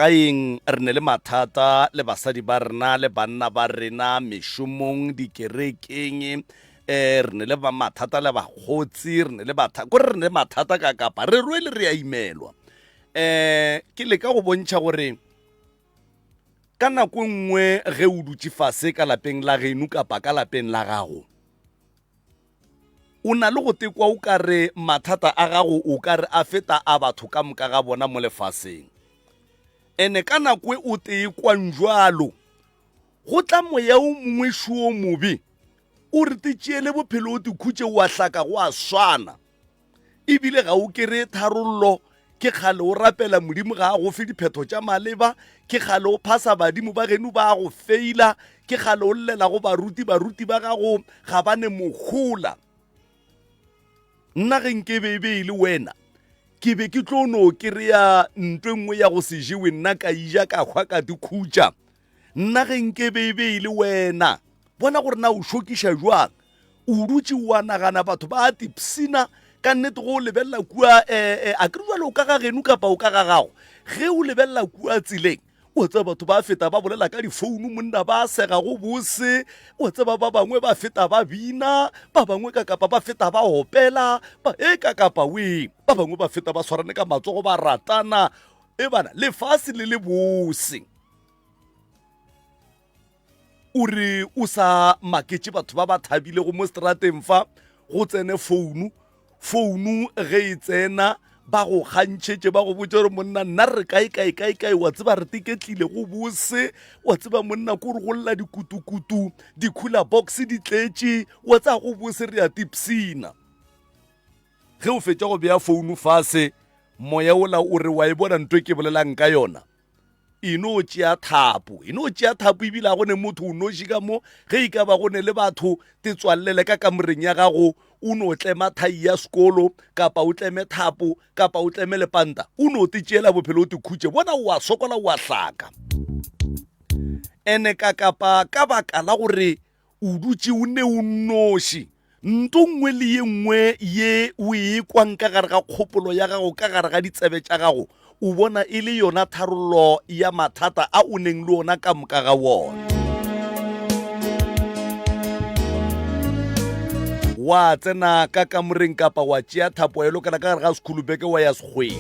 Gaeng re ne le mathata le basadi ba rena le banna ba rena, mešomong, dikerekeng, eh, re ne le ba mathata le bakgotsi, re ne le batha, kore re ne le mathata ka kapa re rwele re a imelwa. Eh, ke leka go bontšha gore ka nako e nngwe ge o dutše fase ka lapeng la geno kapa ka lapeng la gago, O na le go tekwa o ka re mathata a gago o ka re a feta a batho ka moka ga bona mo lefaseng. Ene ka nako e o tekwang jwalo, go tla moya o mongwe šo o mobe, o re te tšeele bophelo o te khutše o a hlaka go a swana. Ebile ga o kere tharollo, ke kgale o rapela Modimo ga a go fe diphetho tša maleba, ke kgale o phasa badimo ba geno ba a go feila, ke kgale o llela go baruti, baruti ba gago ga ba ne mohola. Nna ge nke be e be e le wena, ke be ke tlo no kereya nto e nngwe ya go se jewe nna ka ija ka hwa ka dikhutša. Nna ge nke be e be e le wena, bona gore na o šokiša jwang. O dutše o a nagana batho ba a tipsina ka nnete go o lebelela kua um a kere jale o ka ga geno kapa o ka ga gago ge o lebelela kua tseleng o tseba batho ba feta ba bolela ka difounu monna ba sega go bose o tseba ba bangwe ba feta ba bina ba bangwe ka kapa ba feta ba opela ba e ka kapa we ba bangwe ba feta ba swarane ka matsogo ba ratana e bana lefase le le bose O re o sa maketše batho ba ba thabilego mo seterateng fa go tsene founu founu ge e tsena ba go kgantšhetše ba go botša gore monna nna re kae kae kae kae wa tseba re teketlile go bose wa tseba monna ko re go lla dikutukutu di-cooler box di tletše wa tseba go bose re a tipsina ge o fetša go bea founu fase moya ola o re wa e bona nto e ke bolelang ka yona E no tšea thapo, e no tšea thapo ebile a go ne motho o noši ka mo, ge e ka ba go ne le batho, te tswallele ka kamoreng ya gago, o no tlema thai ya sekolo, kapa o tleme thapo, kapa o tleme lepanta, o no te tšeela bophelo o te khutše, bona o a sokola o a hlaka. Ene ka kapa ka baka la gore O dutše o ne o nnoši. Nto nngwe le ye nngwe ye o e kwang ka gare ga kgopolo ya gago, ka gare ga ditsebe tša gago, o bona e le yona tharollo ya mathata a o neng le ona ka moka ga wona. Wa tsena ka kamoreng kapa wa tšea thapo wa e lokela ka gare ga sekhulubeke wa ya sekgweng.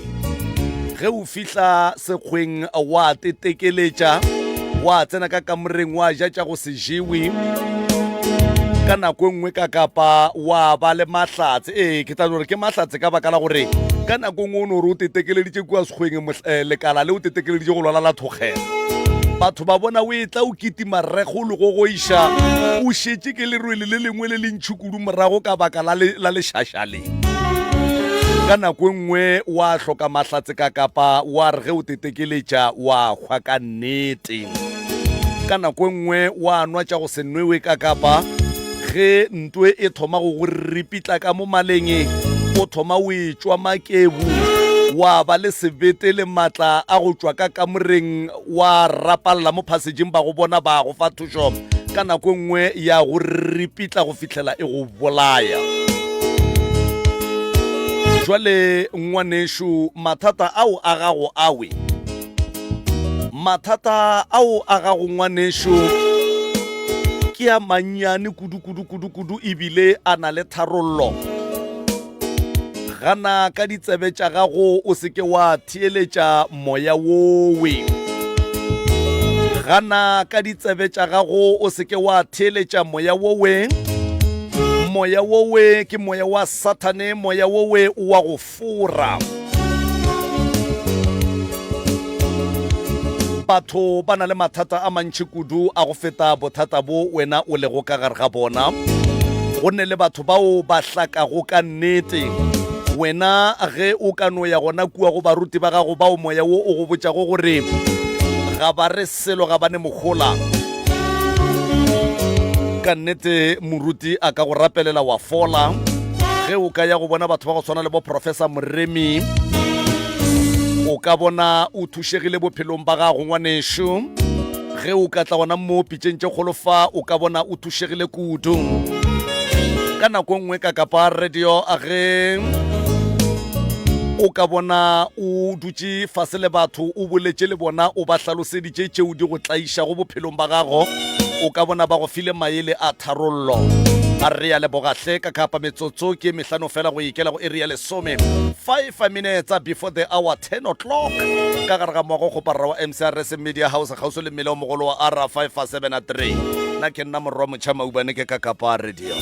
Ge o fihla sekgweng wa tetekeletša, wa tsena ka kamoreng wa ja tša go se jewe ka nako e nngwe ka kapa wa ba le mahlatse ee ke tla no re ke mahlatse ka baka la gore ka nako e nngwe o no re o tetekeleditše kua sekgweng eh, lekala le o tetekeleditše go lwala la thokgela batho ba bona o etla o kitima rego le gogoiša o šetše ke lerwele le lengwe le le ntšhi kudu morago ka baka la lešaša le ka nako e nngwe wa hloka mahlatse ka kapa wa re ge o tetekeletša wa hwa ka nnete Ka nako e nngwe wa nwa tša go se nwewe ka kapa ge ntwe e thoma go go ripitla ka mo maleng o thoma o e tšwa makebu wa ba le sebete le maatla a go tšwa ka kamoreng wa rapalla mo phasejeng ba go bona ba go fa thušo ka nako e nngwe ya go ripitla go fihlela e go bolaya jwale ngwanešu mathata ao a gago awe Mathata ao a gago ngwanešu ke a mannyane kudu kudu kudu kudu ebile a na le tharollo. Gana ka ditsebe tša gago o se ke wa theeletša moya wowe. Gana ka ditsebe tša gago o se ke wa theeletša moya wowe. Moya wowe ke moya wa Sathane, moya wowe o wa go fora. Batho ba na le mathata a mantši kudu a go feta bothata bo wena o lego ka gare ga bona. Go ne le batho bao ba hlakago ka nnete. Wena ge o ka no ya gona kua go baruti ba gago bao moya wo o go botšago gore ga ba re selo ga ba ne mohola, ka nnete moruti a ka go rapelela wa fola. Ge o ka ya go bona batho ba go tshwana le bo Professor Moremi, o ka bona o thušegile bophelong ba gago ngwanešu. Ge o ka tla gona mo pitšeng tše kgolo fa, o ka bona o thušegile kudu. Ka nako nngwe ka kapa radio a ge O ka bona o dutše fase le batho, o boletše le bona, o ba hlaloseditše tšeo di go tlaišago bophelong ba gago. O ka bona ba go file maele a tharollo. A re ya leboga hle ka kapa metsotso ke mehlano fela go ikela go iri ya lesome. 5 minutes before the hour 10 o'clock ka gare ga moago kgoparara wa MCRS Media House kgauswi le mmele o mogolo wa R573. Nna ke nna morwa motšha Maubane ke ka Kapa Radio.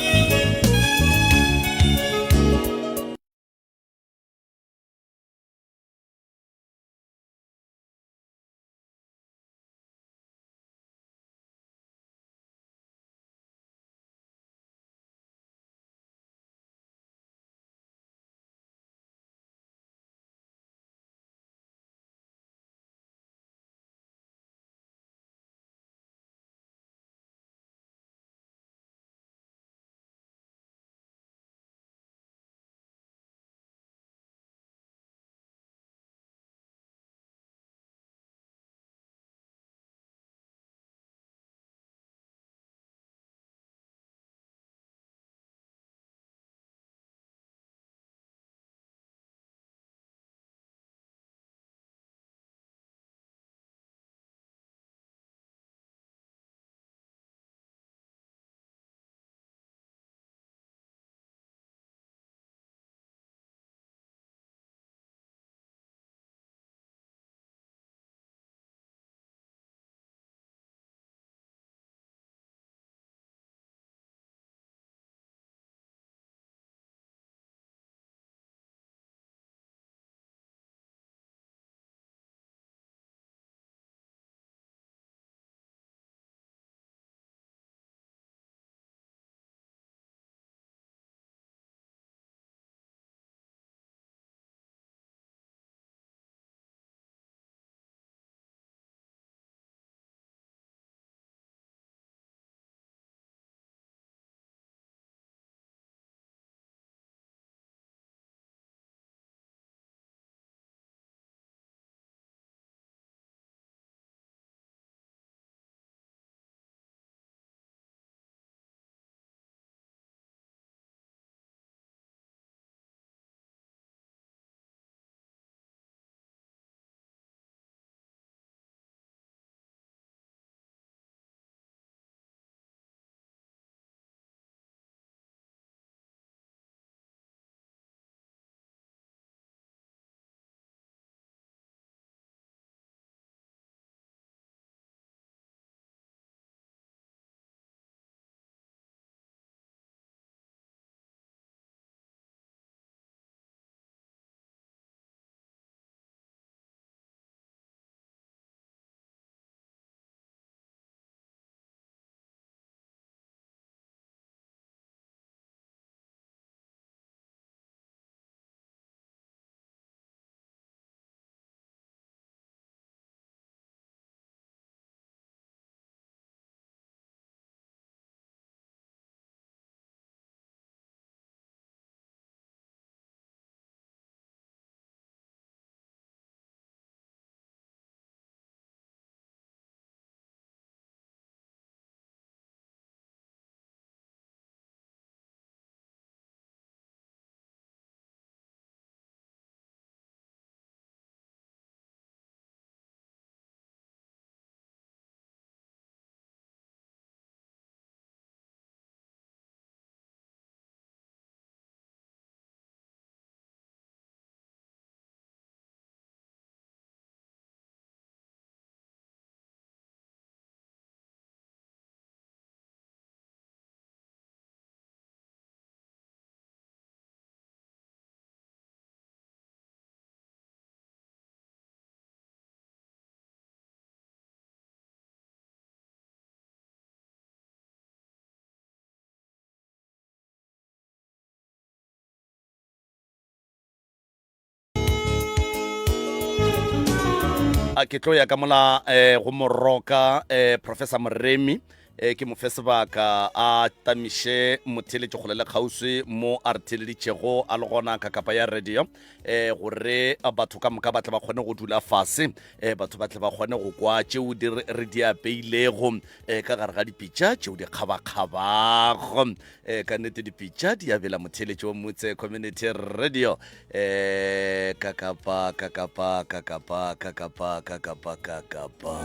A ke tlo ya ka mola eh, go moroka eh, Professor Moremi eh, ke mo fe sebaka a tamiše motheeletši kgole le kgauswi mo a re theeleditšego a le gona ka kapa ya radio eh, gore batho ka moka ba tle ba kgone go dula fase eh, batho ba tle ba kgone go kwa tšeo di re di apeilego eh, ka gare ga dipitša tšeo di kgabakgabago eh, ka nnete dipitša di abela motheeletši wa Motse Community Radio eh. Kakapa, kakapa, kakapa, kakapa, kakapa, kakapa.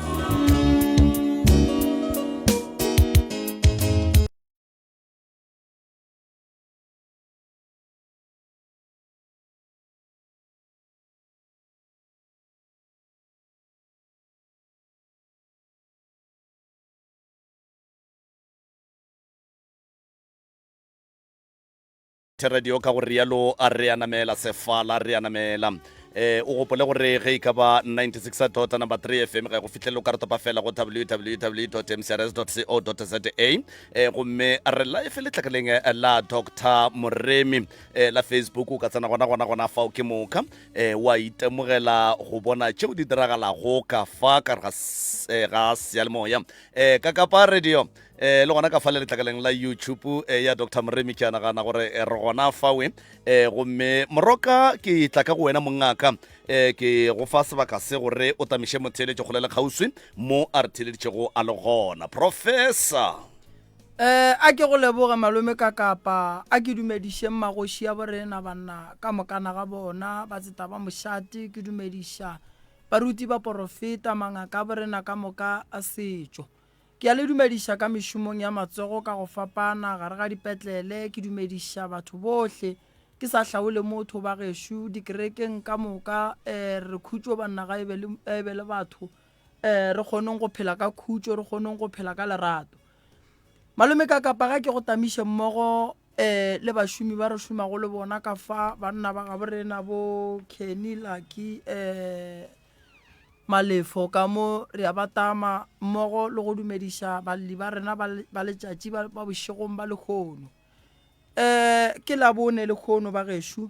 Radio ka go rialo a re a namela sefala re a namela eh o gopole gore ge e ka ba 96 dot number 3 fm ga go fihlele o ka re topa fela go www mcrs co za eh gomme re live letlakaleng eh, la dr moremi eh, la facebook o ka tsena gona gona gona fao ke moka eh wa itemogela go bona tšeo di diragalago ka fa ka ga eh, ga seyalemoya eh ka kapa radio Eh, le gona ka fa le letlakaleng la youtube eh, ya dr moremi ke a nagana gore eh, re gona fawe eh, gomme moroka ke tla ka go wena mongaka eh, ke go fa sebaka se gore o tamiše motheeletše kgole le kgauswi mo a re theeleditšego a le gona professor Eh, a ke go leboge malome ka kapa a ke dumedišeng magoši a borena banna ka mokana ga bona batseta ba mošate ke dumediša baruti ba porofeta mangaka a borena ka moka a setšo Ke a le dumediša ka mešomong ya matsogo ka go fapana gare ga dipetlele, ke dumediša batho bohle, ke sa hlaole motho, ba gešo dikerekeng ka moka, eh, re khutšo banna ga e be le, e be le batho, eh, re kgoneng go phela ka khutšo, re kgoneng go phela ka lerato. Malome ka kapa ga ke go tamiše mmogo eh, le bašomi ba re šomago le bona ka fa, banna ba gabo rena bo Kenny, Lucky, eh, Malefo ka mo re a ba tama mmogo le go dumediša balli ba rena ba, ba letšatši ba, ba bošegong ba lehono. Um ke Labone lehono ba gešo,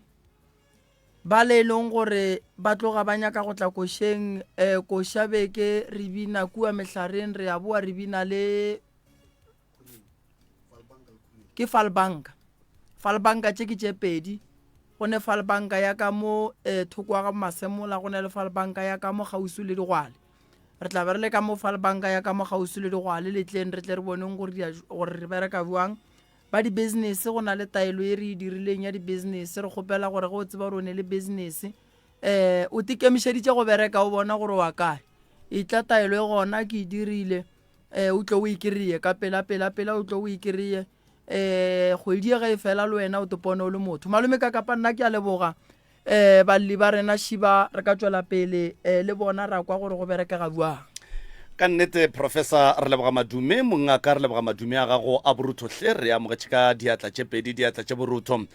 ba le e leng gore ba tloga ba nyaka go tla košeng, um koša beke re bina kua mehlareng re a boa re bina le Ke falbanka. Falbanka tše ke tše pedi. Go ne falbanka ya ka mo eh, thoko wa ga Masemola, go ne le falbanka ya ka mo kgauswi le digwale. Re tla be re le ka mo falbanka ya ka mo kgauswi le digwale le tleng re tle re boneng gore gore re bereka bjang. Ba di-business go na le taelo e re e dirileng ya di-business re kgopela gore ge o tseba gore o ne le business eh o tikemišeditše go bereka o bona gore wa kae. E tla taelo e gona ke e dirile. eh o tlo o e kry-e ka pela pela pela o tlo o e kry-e eh kgwedi e ge e fela le wena o topone o le motho malome ka kapa nna ke a leboga eh balli ba rena šiba re ka tšwela pele eh le bona ra kwa gore go berekega bjang ka nnete professor re leboga madume mongaka re leboga madume a gago a borutho hle re amogetše ka diatla tše pedi diatla tše borutho um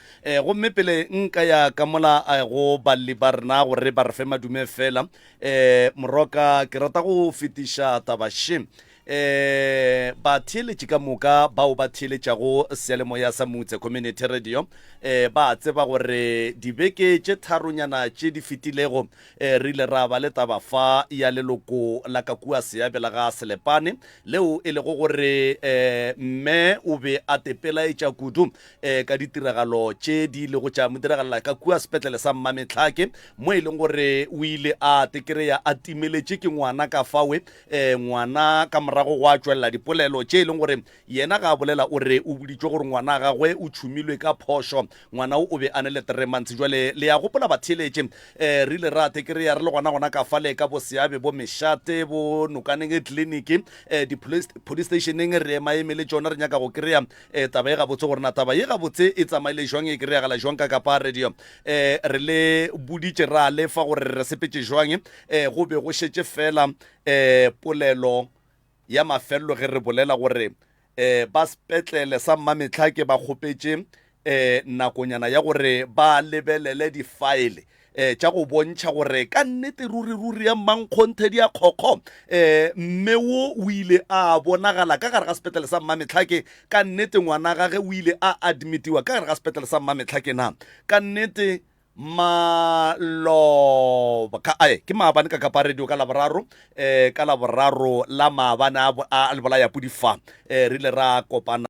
gomme pele nka ya ka mola eh, go balli ba rena gore ba re fe madume fela Eh, Moroka, ke rata go fetiša taba še. Eh, batheeletši ka moka bao ba theeletšago seyalemoya sa Mutse Community Radio eh, ba tseba gore dibeke tše tharonyana tše di fetilego eh, re ile ra ba le taba fa ya leloko la ka kua Seabe la ga Selepane leo e lego gore eh, mme o be a tepelaetša kudu eh, ka ditiragalo tše di ilego tša mo diragalela ka kua sepetlele sa Mmametlhake mo e leng gore o ile a tekereya a timeletše ke ngwana ka fawe eh, ngwana ka morago gwa tšwelela dipolelo tše e leng gore yena ga a bolela o re o boditšwe gore ngwana a gagwe o tšhumilwe ka phošo ngwana o o be a ne le three months jwale le ya gopola batheeletše um re ile ra tekereya re le gona gona ka fale ka bo seabe bo mešate bo nokaneng tleliniki um di-police stationeng re emaeme le tšona re nyaka go kry-a E, taba ye gabotse gore na taba ye gabotse e tsamaile jwang e kry-agala jwang ka kapa radio e re le boditše ra lefa gore re sepetše jwang e go be go šetše fela e polelo ya mafelelo ge re bolela gore e ba sepetlele sa mmametlhake ba kgopetše e nakonyana ya gore ba lebelele difaele eh, tša go bontšha gore ka nnete ruri ruri ya mmankgonthe di a kgokgo eh, mme wo o ile a bonagala ka gare ga sepetlele sa mmametlhake ka nnete ngwana gage o ile a admitiwa ka gare ga sepetlele sa mmametlhake na ka nnete maloba ka ae ke maabane ka kapa radio ka laboraro eh ka laboraro la maabane a, a lebolaya podi fa eh re ile ra kopana.